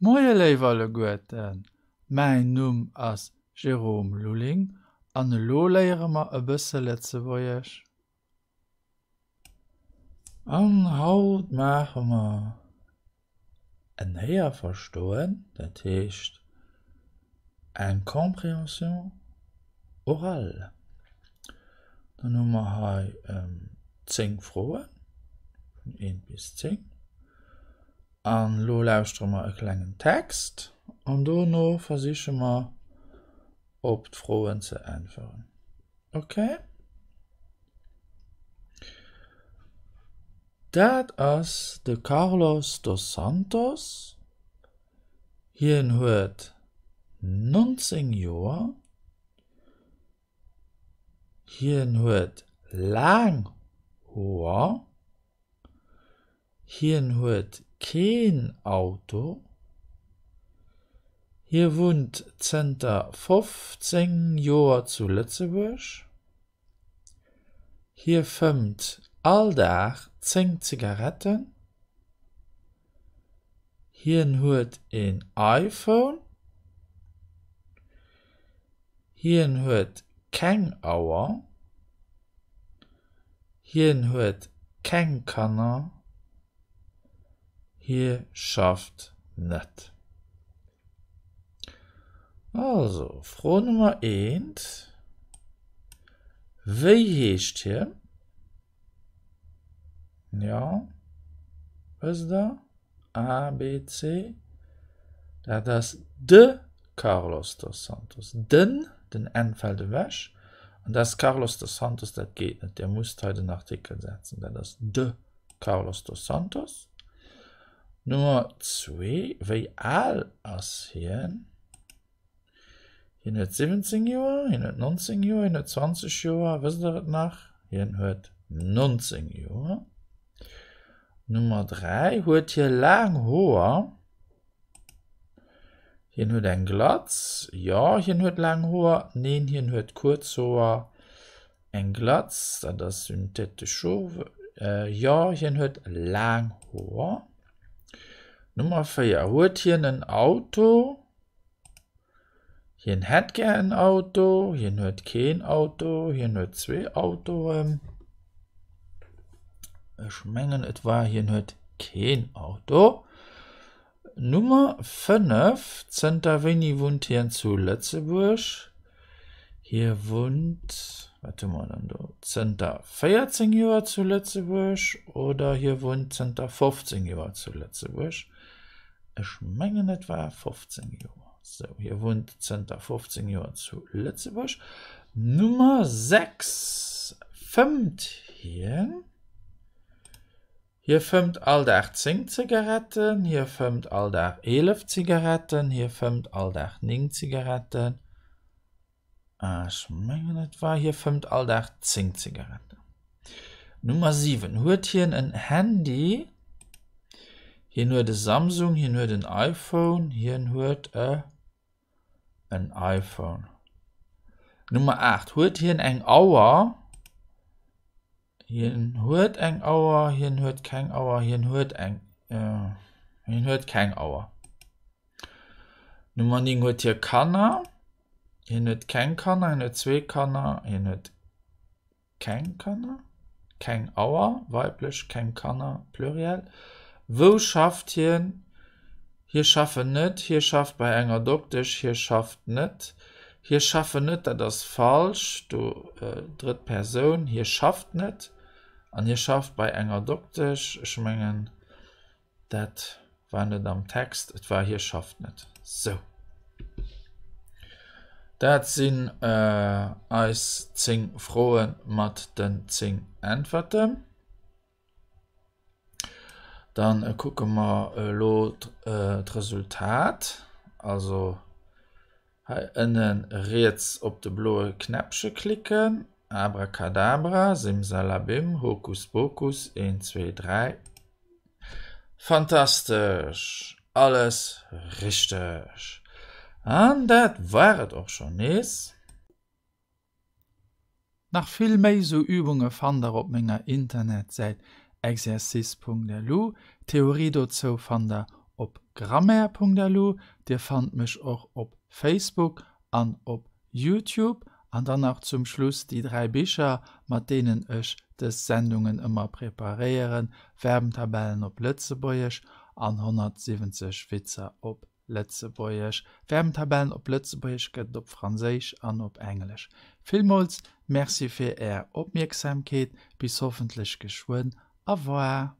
Moie léif alleguerten, mäin Numm ass Jérôme Lulling an elo léiere mer e bësse Lëtzebuergesch. An haut maache mer en Héierverstoen, dat heescht eng Compréhension orale. Dann hu mer hei 10 Froen, vun 1 bis 10. An elo lauschtere mer e klengen Text an dono versiche mer op d'Froen ze äntweren. Ok? Dat ass de Carlos dos Santos. Hien huet 19 Joer. Hien huet laang Hoer. Hien huet keen Auto. Hie wunnt zënter 15 Joer zu Lëtzebuerg. Hie fëmmt all Dag 10 Zigaretten. Hien huet een iPhone. Hien huet keng Auer. Hien huet keng Kanner. Hie schafft net. Also, Fro Nummer eent, Wéi heescht hien? Jo, wësst der? A, B, C. Dat ass de Carlos dos Santos. Den, den N fält ewech. An dat ass Carlos dos Santos, dat geet net. Dir musst hei den Artikel setzen. Dat ass de Carlos dos Santos. Nummer zwee, Wéi al ass hien? Hien huet 17 Joer, hien huet 19 Joer, hien huet 20 Joer, wësst der et nach? Hien huet 19 Joer. Nummer 3, huet hie laang Hoer? Hien huet eng Glatz, jo, hien huet laang Hoer, neen, hien huet kuerz Hoer, eng Glatz, dat ass une tête de chauve, jo, hien huet laang Hoer. Nummer 4, huet hien en Auto? Hien hätt gär en Auto, hien huet keen Auto, hien huet zwee Autoen. Ech mengen et war hien huet keen Auto. Nummer 5, Zënter wéini wunnt hien zu Lëtzebuerg? Hie wunnt, wat hu mer dann do, zënter 14 Joer zu Lëtzebuerg oder hie wunnt zënter 15 Joer zu Lëtzebuerg. Ech mengen et war 15 Joer. Sou, hie wunnt zënter 15 Joer zu Lëtzebuerg. Nummer 6, Fëmmt hien? Hie fëmmt all Dag 10 Zigaretten, hie fëmmt all Dag 11 Zigaretten, hie fëmmt all Dag 9 Zigaretten. Ech mengen et war hie fëmmt all Dag 10 Zigaretten. Nummer 7, Huet hien en Handy? Hien huet e Samsung, hien huet en iPhone, hien huet e en iPhone. Nummer 8, Huet hien eng Auer? Hien huet eng Auer, hien huet keng Auer, hien huet eng, hien huet keng Auer. Nummer 9 huet hie Kanner, hien huet keng Kanner, hien huet zwee Kanner, hien huet keng Kanner, keng Auer, weiblech, keng Kanner, Pluriel. Wou schafft hien? Hie schaffen net, hie schafft bei enger Doktesch, hie schafft net, hie schaffen net, dat ass falsch, do drëtt Persoun, hie schafft net an hie schafft bei enger Doktesch, ech mengen dat war net am Text, et war hie schafft net. Sou. Dat sinn eis 10 Froe mat den 10 Äntwerten. Dann kucke mer elo d'Resultat. Also hei ënne riets op de bloe Knäppche klicken. Abracadabra, Simsalabim, Hokuspokus, een, zwee, dräi. Fantastesch! Alles richteg! An dat war et och schonn nees. Nach vill méi sou Übunge fannt der op menger Internetsäit exercice.lu. D'Theorie dozou fannt der. op grammaire.lu. Dir fannt mech och op Facebook an op Youtube. An dann nach zum Schluss déi 3 Bicher, mat deenen ech dës Sendungen ëmmer preparéieren, Verbentabellen op Lëtzebuergesch an 170 Witzer op Lëtzebuergesch. Verbentabellen op Lëtzebuergesch gëtt et op Franséisch an op Englesch. Villmools Merci fir Är Opmierksamkeet. Bis hoffentlech geschwënn. Au revoir.